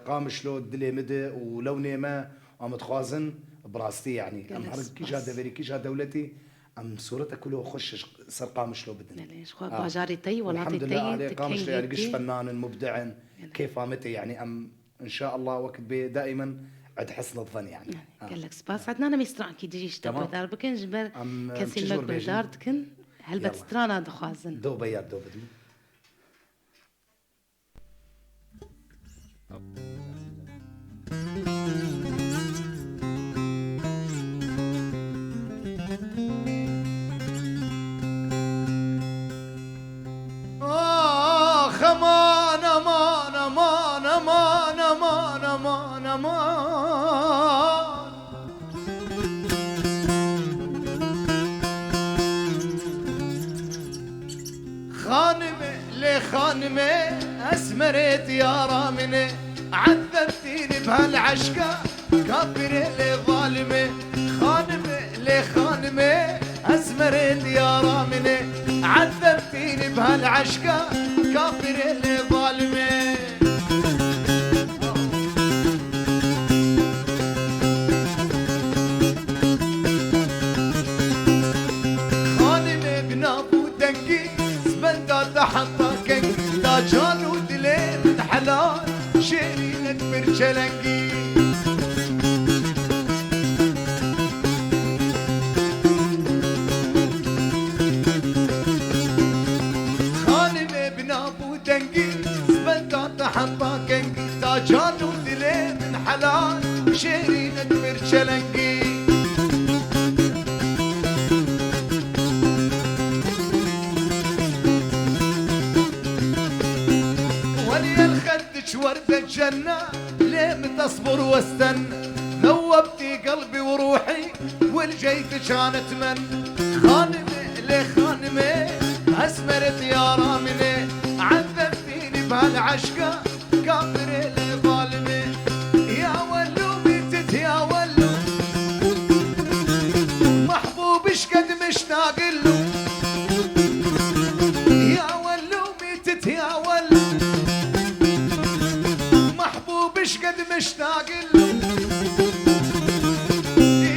Qamişlo dilê min de û lewnê me, em dixwazin bi rastî, yanî, em her kîja deverî, kîja dewletî, em sûrete kulo xweş ji ser Qamişlo bidin. Belê, ji xwe bajarê te yî, welatê te yî, tu kengê te yî. Qamişlo, yanî, giş fenan in, mubdi in, kêfa me tê, yanî, em Înşaallah wek bê daimen ed husn zan yani. Ha. Gelek spas. Ednan, em ê strankî dijî ji te guhdar bikin, ji ber kesên me guhdar dikin. Helbet strana dixwazin. Do be ya do bidim. Ax, aman, aman, aman. Xanime, lê xanime, esmerê diyara min e, ezebtî li bal eşka, kafirê lê zalime. Xanime, lê xanime, esmerê diyara min e, ezebtî li bal eşka, kafirê lê zalime. Xanime bi nav û dengî, zibenda te heta keng, da can û dilê min helal, şêrînet pir çelengî. Xanime bi nav û dengî, zibenda te heta kengî, da can û dilê min helal, şêrînet bir çelengî. Weliyel xeddiç werde cenna, lê min tesbur westen, zewwebtî qelbî û ruhî, wil ceydi çanet men. Xanime, lê xanime, esmeret yara min e, ezzebtînî bal eşka, kafirê lê zalimê. Ya wellu mîtit ya wellu, mehbûb işked miştagillu. Ya wellu mîtit ya wellu, mehbûb işked miştagillu.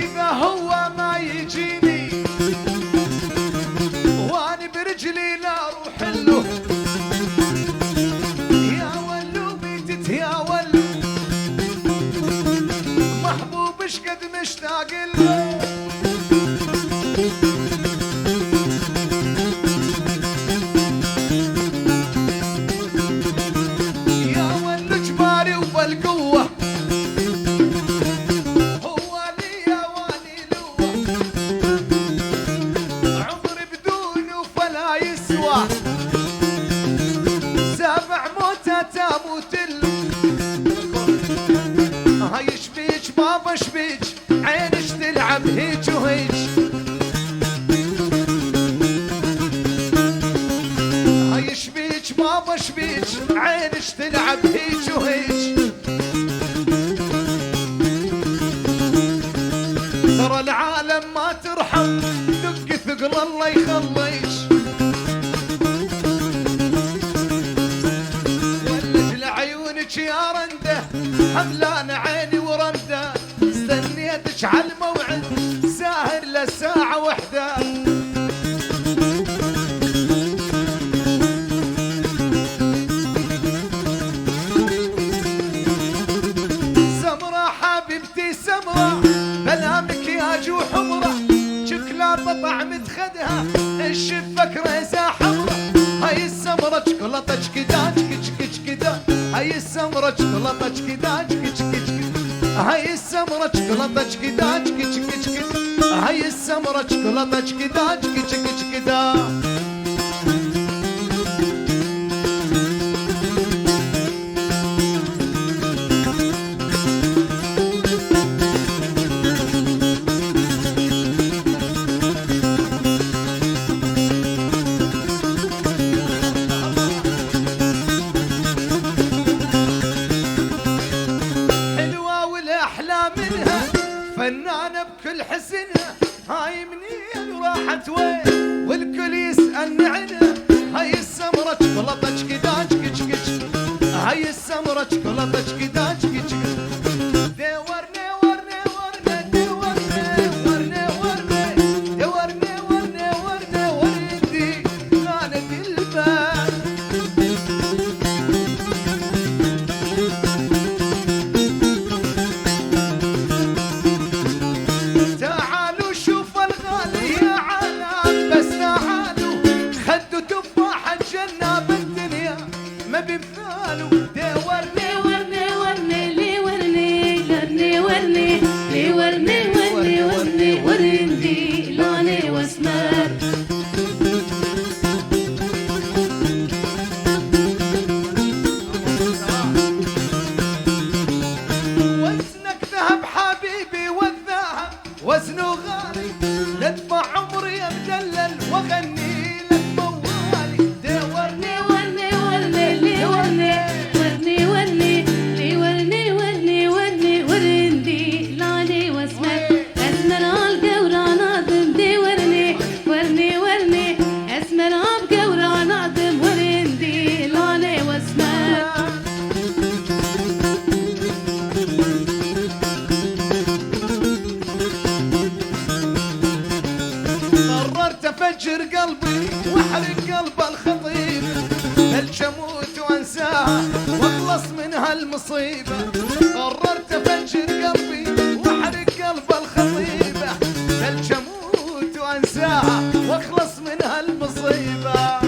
Îda huwa ma yicînî, wanî biriclî la ruh. حلو. يا ولو ميتت يا ولو، محبوب شكد مشتاق له. يا ولو جباري وبالقوة، هو لي يا والي لو. عمري بدونه فلا يسوى، سابع موتة تموت له. هاي شبيك بابا شبيك، عينش تلعب هيك وهيك. هاي شبيك بابا شبيك، عينش تلعب هيك وهيك. ترى العالم ما ترحم، دق ثقل الله يخليك. ولج لعيونك يا رنده، حملان عيني ورنده، استنيتك عالموعد، ساهر لساعة وحدة. سمرة حبيبتي سمرة، بلا مكياج وحمرة، شوكولاتة طعمة خدها، الشفك ريزة حمرة. هاي السمرة شوكولاتة شكدا، شك، شك، شكدا. هاي السمرة شوكولاتة شكدا، شك، شك، شك. هاي السمرة شوكولاتة شكدا، شك، شك، شك. هاي السمرة شوكولاتة شكدا، شك، شك، شكدا. حلوة والأحلى منها، فنانة بكل حسنها. هاي منين وراحت وين؟ والكل يسألني عنها. هاي السمرة شوكولاتة شكداج كش كش. هاي السمرة شوكولاتة شكداج كش كش. دي ورني ورني ورني، دي ورني ورني ورني، دي ورني ورني ورني ورني. لا ندلبك. تعالوا شوفوا الغالي يا عالم، بس تعالوا خدوا تفاحة جنة بالدنيا ما بمثاله. دي ورني ورني ورني، لي ورني، لرني ورني، لي ورني ورني ورني ورندي، لوني واسمر. وزنك ذهب حبيبي والذهب وزنه غالي، ندفع عمري مدلل واغني لك موالي. دي ورني ورني ورني، لي ورني، ورني ورني، لي ورني ورني ورني ورندي، لالي واسمر. اسمر القورة ناظم، دي ورني، ورني ورني، اسمر القورة ناظم، ورندي، لالي واسمر. قررت أفجر قلبي وأحرق قلب الخطيب، بلكي أموت وأنساها وأخلص من هالمصيبة. قررت أفجر قلبي وأحرق قلب الخطيبة، بلكي أموت وأنساها وأخلص من هالمصيبة.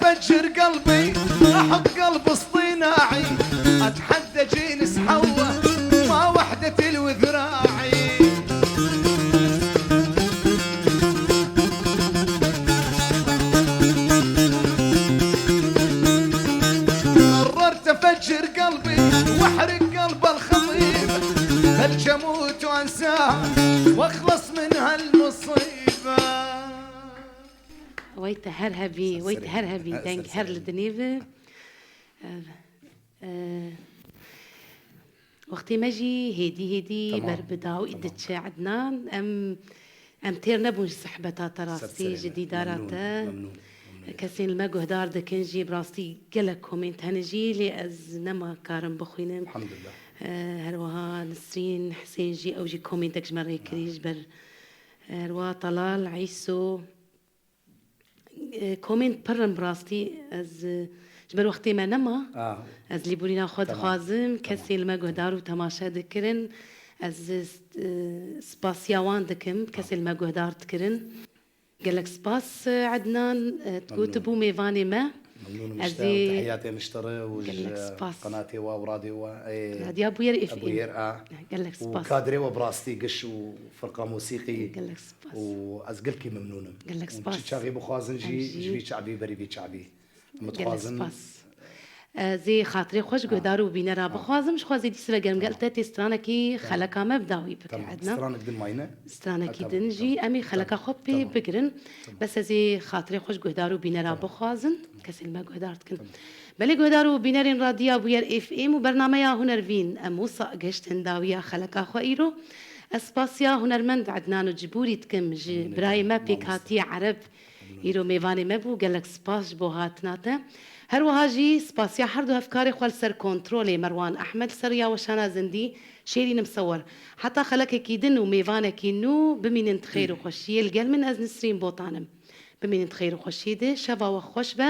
فجر قلبي، أحط قلب اصطناعي، أتحدى جينس حواء، ما وحدة تلوي ذراعي. قررت أفجر قلبي، وأحرق قلب الخطيب، هل جموت وأنساه، وأخلص من هالمصيبة. Wey te her hebî, wey te her hebî, deng her li dinê bi. Ev, e, wextê me jî hêdî hêdî ber bi dawî diçe Ednan. Em, em têr nebûn ji sehbeta te rastî, ji dîdara te. Kesên li me guhdar dikin jî, bi rastî gelek komênt hene jî, lê ez nema karim bixwînim. E, her wiha Nisrîn Hisên jî, ew jî komêntek ji me rê kirî ji ber, e, her wiha Talal, Îso. E, komên pir in bi rastî, ez, e, ji ber wextê me nema. Ez lêborîna xwe dixwazim, kesên li me guhdar û temaşe dikirin. Ez, e, spasiya wan dikim, kesên li me guhdar dikirin. Gelek spas, e, Ednan, e, ku tu bû mêvanê me. Memnûn im ji te û tehiyatê min ji te re û ji qenatê we û radyo we. Ê, Radya Bûyer F M. Bûyer a. Gelek spas. Û kadrê we bi rastî giş û firqa mûsîqî. Gelek spas. Û ez gelkî memnûn im. Gelek spas. Hûn çi çaxî bixwazin jî, ji vî çavî berî vî çavî. Gelek spas. Ez ê xatirê xwe ji guhdar û bînera bixwazim, ji xwe zêdî sibe gerim gel te tê stranekî xeleka me bi dawî bike, Ednan. Stranek din mayne? Stranekî din jî em ê xeleka xwe pê bigirin. Bes ez ê xatirê xwe ji guhdar û bînera bixwazim, kesên me guhdar dikin. Belê guhdar û bînerên Radiya Bûyer F M û bernameya Hunervîn, em wisa gehiştin dawiya xeleka xwe îro. Ez spasiya hunermend Ednan û Cibûrî dikim ji birayê me pêkhatiye Ereb. Îro mêvanê me bû, gelek spas ji bo hatina te. Her wiha jî spasiya her du hevkarê xwe li ser kontrolê Merwan Ehmed, li ser riya weşana zindî Şêrîn Misewwer. Heta xelekekî din û mêvanekî nû bimînin di xêr û xweşiyê. Li gel min ez Nisrîn Botan im. Bimînin di xêr û xweşiyê de, şeva we xweş be.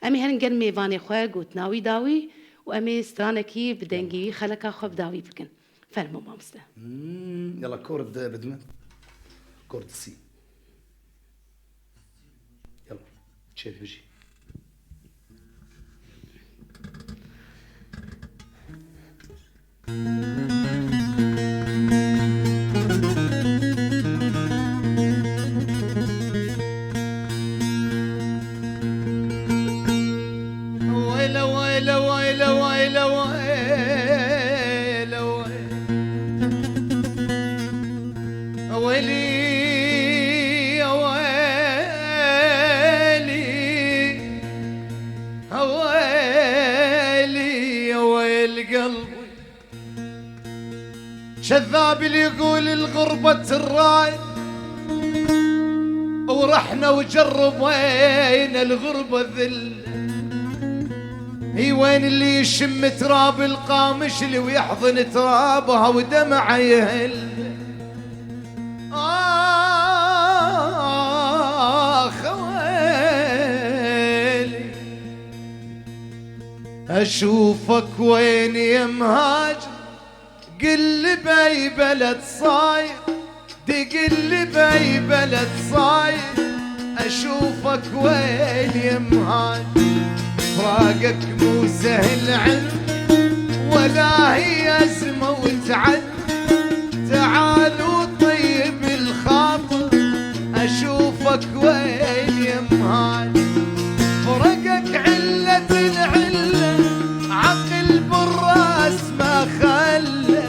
Em ê herin gel mêvanê xwe gotina wî dawî û em ê stranekî bi dengê wî xeleka xwe bi dawî bikin. Fermo mamoste. Hmm, yala kord bidime. Kord sî. Yala, çêbijî. Wele, wele, wele, wele, wele, wele. Welî, welî, welî, wel qelbî. شذاب اللي يقول الغربة الراي ورحنا وجربينا الغربة ذلة. اي وين اللي يشم تراب القامش اللي ويحضن ترابها ودمعه يهل. آخ ويلي، أشوفك وين يا مهاجر؟ قل لي بأي بلد صاير، دي قل لي بأي بلد صاير، أشوفك وين يا مهاجر؟ فراقك مو سهل علم، ولا هي أزمة وتعدي. تعال وطيب الخاطر، أشوفك وين يا مهاجر. فرقك علة العلة، عقل بالراس ما خلى.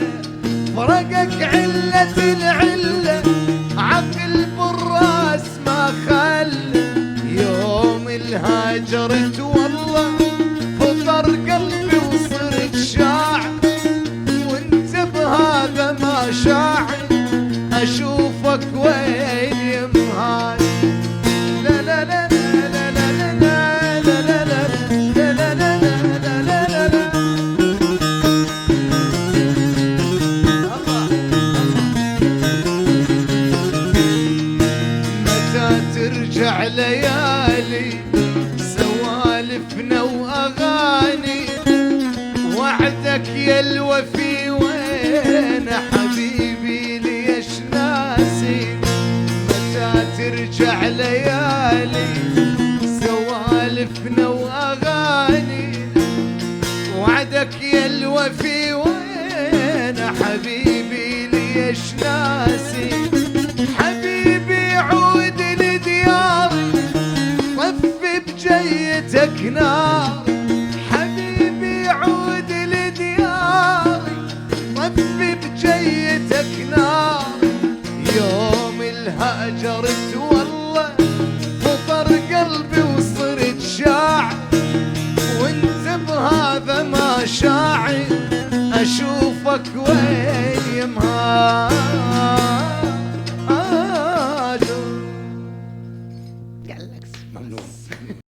فرقك علة العلة، عقل بالراس ما خلى. يوم الهاجرت والله فطر قلبي وصرت شاعر، وانت بهذا ما شاعر، اشوفك وين يا مهاجر. لا، لا، لا، لا. متى ترجع ليالي سوالفنا وأغاني؟ وعدك يا الوفي وين حبيبي؟ ليش ناسي؟ متى ترجع ليالي سوالفنا جيتك نار، حبيبي عود لدياري، طفي بجيتك نار. يوم الهجرت والله خطر قلبي وصرت شاعر، وانت بهذا ما شاعر، اشوفك وين يمهار.